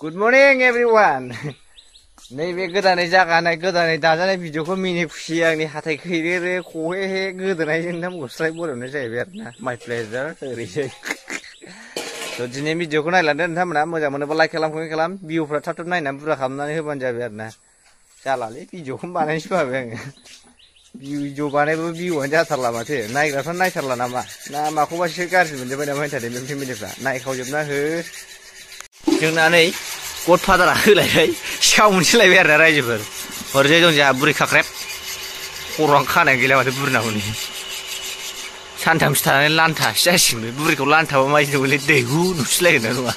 Good morning everyone. नैबे गोदानै जागानाय गोदानै दाजानाय भिडिअखौ मिनि खुसि आंनि हाथाय खैरे खहे गोदोनायजों नाम गस्लाय बर'नो जाहैबाय आरोना माय प्लेजार ओरैसै थ' दिनै भिडिअखौ नायलांदो नोंथांमोना मोजां मोनोबा लाइक खालाम भिउफ्रा थाब थाब नायनानै बुरजा खालामनानै होबानो जाबाय आरोना जालालै भिडिअखौनो बानायनोसो बाबाय आङो भिडिअ बानायबाबो भिउआनो जाथारला माथो नायग्राफ्रा नायथारला नामा ना माखौबासो गाज्रि मोनजोब्बाय नामा होनथारदों बे फेमिलिफ्रा नायखावजोबना हो जोंना नै गडफादारा होलायबाय सिखाव मोनसेलायबाय आरोना रायजोफोर हरजाय दं जोंहा बुरै खाख्रेब खर'आनो खानाय गैला माथो बुरनाखौनो सानथामसो थानानै लान्थासो जासिगोन बे बुरैखौ लान्थाबा माइ नंगौलै दैहु नुसिलायगोन ना नङा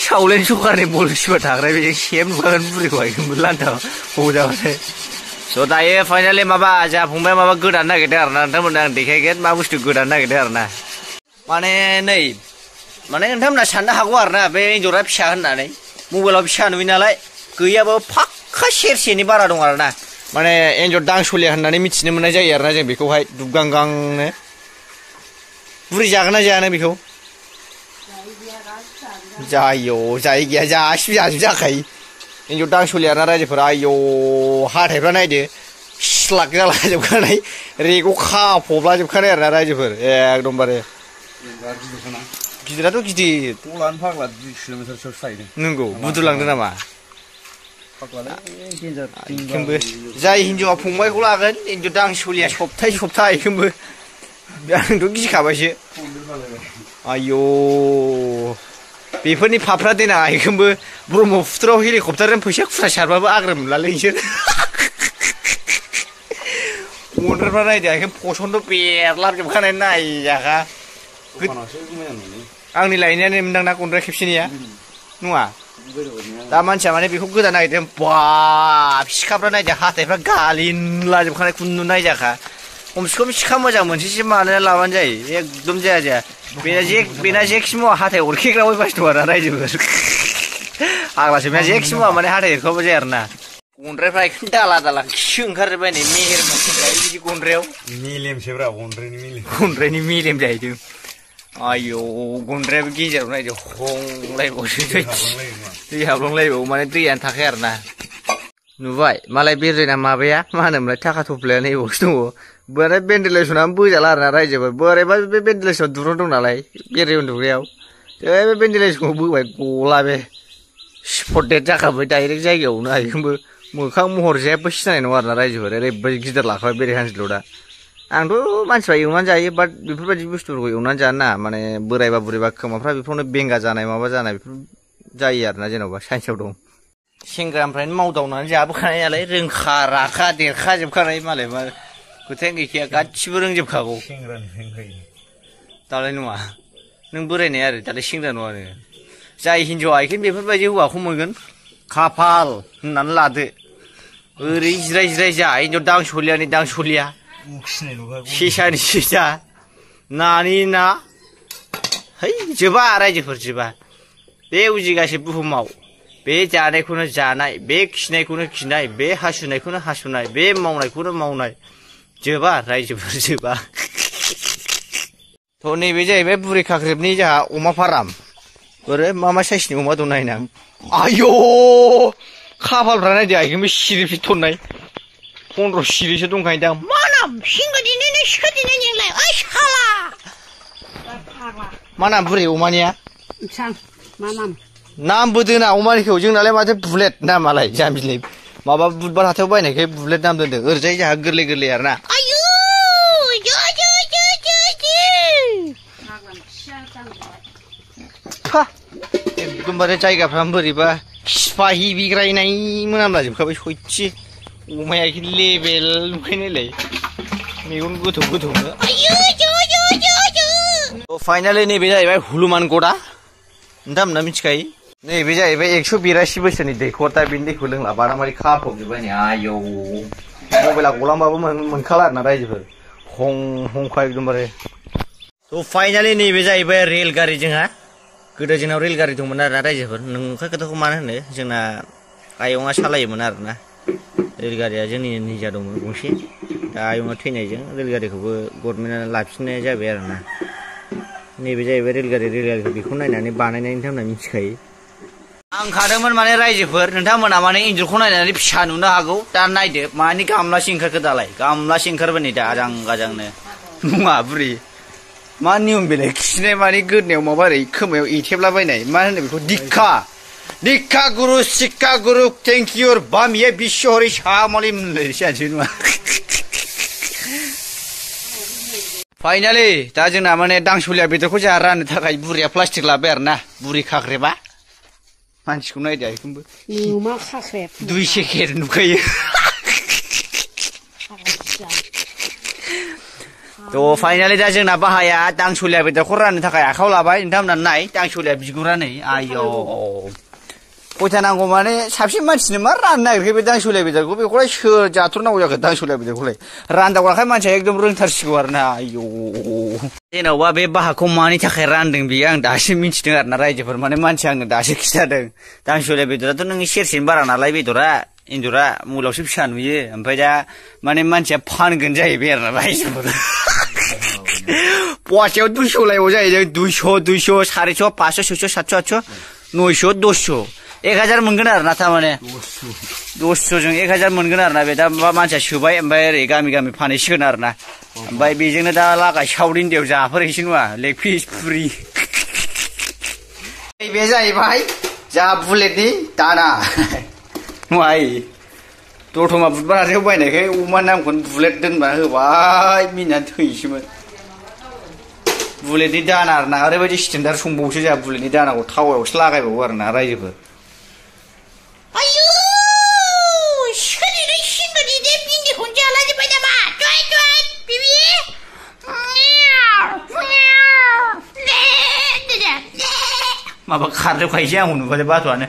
सावलेन सखारनि बल सिमा थाग्रा बेजों सेम नुखागोन बुरैखौ आइखोनबो लान्था हजाबाथाय स' दायो फाइनालि माबा जोंहा फंबाया माबा गोदानो नागिरदों आरोना नोंथांमोननो आं देखायगोन मा बुस्थु गोदानो नागिरदों आरोना माने नै माने नोंथांमोना साननो हागौ आरोना बे एन्जरा फिसा होननानै मबाइलाव फिसा नुयो नालाय गैयाबाबो फाक्का सेरसेनि बारा दं आरोना माने एन्जर दांसलिया होननानै मिथिनो मोननाय जायो आरोना जों बेखौहाय दुबगांगांनो बुरै जागोन ना जायानो बेखौ जायो जायै गैया जासिबो जाजोब जाखायो एन्जर दांसलिया ना रायजोफोरा आयौ हाथायफ्रा नायदो स्लाग जालाजोबखानाय रेगआव खाफबलाजोबखानाय आरोना रायजोफोर एकदमबारे गिदिराथ' गिदिर बलानो फाग्ला 2 किल'मिटारसो साइदों नंगौ बुद्रुलांदों नामा जाय हिन्जावा फंबायखौ लागोन एन्जर दांसलिया सप्ताह एखोमबो आंथ' गिखाबायसो आयौ बेफोरनि फाफ्रा देना एखोमबो ब्रह्मपुत्रआव हेलिकप्टारजों फैसा खुस्रा सारबाबो आग्रोम मोनलालै बिसोर मन्दारफ्रा नायदो एखोम फसन्द' बेरलाबजोबखानाय नायजाखा आंनि लायनायानो मोनदांना गन्द्राय खेबसेनिया नङा दा मानसिया माने बेखौ गोदान नागिरदों बाब सिखाफ्रा नायदो हाथायफ्रा गालिनलाजोबखानाय खुनु नायजाखा खमसे खम सिखा मोजां मोनसेसो मानानै लाबानो जायो एकदम जाया बेना जेखि मुवा हाथाय अरखेग्रा अयभास दं आरोना रायजोफोर आग्लासो बेना जेखि मुवा माने हाथाय एरखावबो जाया आरोना गन्द्रायफ्रा एकदम दाला खि ओंखारजोब्बाय नै मेहेर मोनसेफ्रा बिदि गन्द्रायाव मेलेमसोब्रा गन्द्रायनि मेलेम जाहैदों आयौ गन्द्रायाबो गेजेराव नायदो हंलायबावसो दै हाबलांलायबावो माने दैयानो थाखाय आरोना नुबाय मालाय बेरजायना माबाया मा होनोमोनलाय थाखा थफ्लाया नैबावसो दङ बोराय भेन्टिलेसनानो बोजाला आरोना रायजोफोर बोरायबा बे भेन्टिलेसन दुरुं दं नालाय बेरे उन्दुग्रायाव बे भेन्टिलेसनखौ बोबाय गला बे स्पट डेट जाखाबाय डाइरेक्ट जायगायावनो आइखोमबो मोखां महर जेबो सिनायनाय नङा आरोना रायजोफोर ओरैबायदि गिदिर लाखाबाय बेरे हान्दिल' दा आंथ' मानसिफ्रा एवनानै जायो बाट बेफोरबायदि बुस्थुफोरखौ एवनानै जानो नाङा माने बोरायबा बुरैबा खोमाफ्रा बेफोरावनो बेंगा जानाय माबा जानाय बेफोर जायो आरोना जेन'बा साइन्सआव दं सेंग्रानिफ्रायनो मावदावनानै जाबोखानाय नालाय रोंखा राखा देरखाजोबखानाय मालाय मा खोथायानो गैखाया गासिबो रोंजोबखागौ दालाय नङा नों बोरायनाय आरो दालाय सेंग्रा नङा नोङो जाय हिन्जावा आइखेन बेफोरबायदि हौवाखौ मोनगोन खाफाल होननानै लादो ओरै जिराय जा हिन्जाव दांसलिया सेसानि सेसा नानि ना है जोबा रायजोफोर जोबा बे उजिगासे बुहुमाव बे जानायखौनो जानाय बे खिनायखौनो खिनाय बे हासुनायखौनो हासुनाय बे मावनायखौनो मावनाय जोबा रायजोफोर जोबा थ' नैबे जाहैबाय बुरै खाख्रेबनि जोंहा अमा फाराम ओरै मा साइसनि अमा दं नायनां आयौ खाफालफ्रा नायदो आइखोबो सिरिफि थननाय 15 सिरिसो दंखायोदां मा नाम सिंगो दिनैनो सिखा दिनै नोंलाय ओइ साला मा नाम बुरै अमानिया मा नाम नामबो दोना अमानिखौ जोंनालाय माथो बुलेट नामालाय जाम्बिलाय माबा बुधबार हाथायाव बायनायखाय बुलेट नाम दोनदों ओरैजाय जोंहा गोरलै आरोना आयौ एकदमबारे जायगाफ्रा बोरैबा सिफाहि बिग्रायनाय मोनामलाजोबखाबाय सयथि अमाया लेबेल नुखायनायलाय मेगन गोथौनो फाइनालि नैबे जाहैबाय हुलुमान गदा नोंथांमोना मिथिखायो नैबे जाहैबाय 182 बोसोरनि दैखर दा बेनि दैखौ लोंला बारामारि खाफबजोब्बाय नै आयौ मबाइला गलांबाबो मोनखाला आरोना रायजोफोर हंखा एकदमबारे थ' फाइनालि नैबे जाहैबाय रेलगारि जोंहा गोदो जोंनाव रेलगारि दंमोन आरोना रायजोफोर नोंखा खोथाखौ मानो होनो जोंना आयंआ सालायोमोन आरोना रेलगारिया जोंनि निजा दंमोन गंसे दा आयंआ थैनायजों रेलगारिखौबो गभर्नमेन्टआ लाफिननाय जाबाय आरोना नैबे जाहैबाय रेलगारिखौ बेखौ नायनानै बानायनायनि होनना मिथिखायो आं खादोंमोन माने रायजोफोर नोंथांमोना माने इन्जुरखौ नायनानै फिसा नुनो हागौ दा नायदो मानि गामलासो ओंखारखो दालाय गामलासो ओंखारबाय नै दा आजां गाजांनो नङा बुरि मा नियम बेलाय खिनाय माने गोदनायाव माबा ओरै खोमायाव एथेबलाबायनाय मा होनो बेखौ दिक्खा गुरु शिक्षा गुरु थेंक इउ बामिये बिश्वहरि सामलि मोनलायसै नङा फाइनालि दा जोंना माने दांसलिया बेदरखौ जोंहा राननो थाखाय बुरिया प्लास्टिक लाबाय आरोना बुरि खाख्रेबा मानसिखौ नायदो एखमबो मा खाख्रेब 2 सेकेन्ड नुखायो थ' फाइनालि दा जोंना बाहाया दांसलिया बेदरखौ राननो थाखाय आखायाव लाबाय नोंथांमोना नाय दांसलिया बिगुरा नै आयौ खयथा नांगौ माने साबसिन मानसिनो मा राननो नागिरखो बे दांसलिया बेदरखौ बेखौलाय सोर जाथ्र'नांगौ जाखो दांसलिया बेदरखौलाय रानदावग्राखाय मानसिया एकदम रोंथारसिगौ आरोना आयौ जेन'बा बे बाहाखौ मानि थाखाय रानदों बेयो आं दासो मिथिदों आरोना रायजोफोर माने मानसिया आंनो दासो खिथादों दांसलिया बेदराथ' नोंनि सेरसेनि बारा नालाय बेदरा एन्जरा मुलावसो फिसा नुयो ओमफ्राय दा माने मानसिया फानगोन जाहैबाय आरोना रायजोफोर पवासेयाव 200 लायबाव जाहैदों 200 400 500 600 700 800 900 1000 1000 मोनगोन आरोना थारमाने 200 जों 1000 मोनगोन आरोना बे दा मानसिया सोबाय ओमफ्राय ओरै गामि गामि फानहैसिगोन आरोना ओमफ्राय बेजोंनो दा लागाय साउथ इण्डियायाव जाफोरहैसै नङा लेग पिस फुरि बे जाहैबाय जा बुलेटनि दाना नङाय दतमा बुधबार हाथायाव बायनायखाय अमा नामखौनो बुलेट दोनबा होबाय मिनिनानै थैसैमोन बुलेटनि दाना आरोना ओरैबायदि स्टेन्डार्ड संबावोसो जोंहा बुलेटनि दानाखौ थावायावसो लागायबावो आरोना रायजोफोर माबा खारजोबखायोसै आंखौ नुबाथाय बाथ'आनो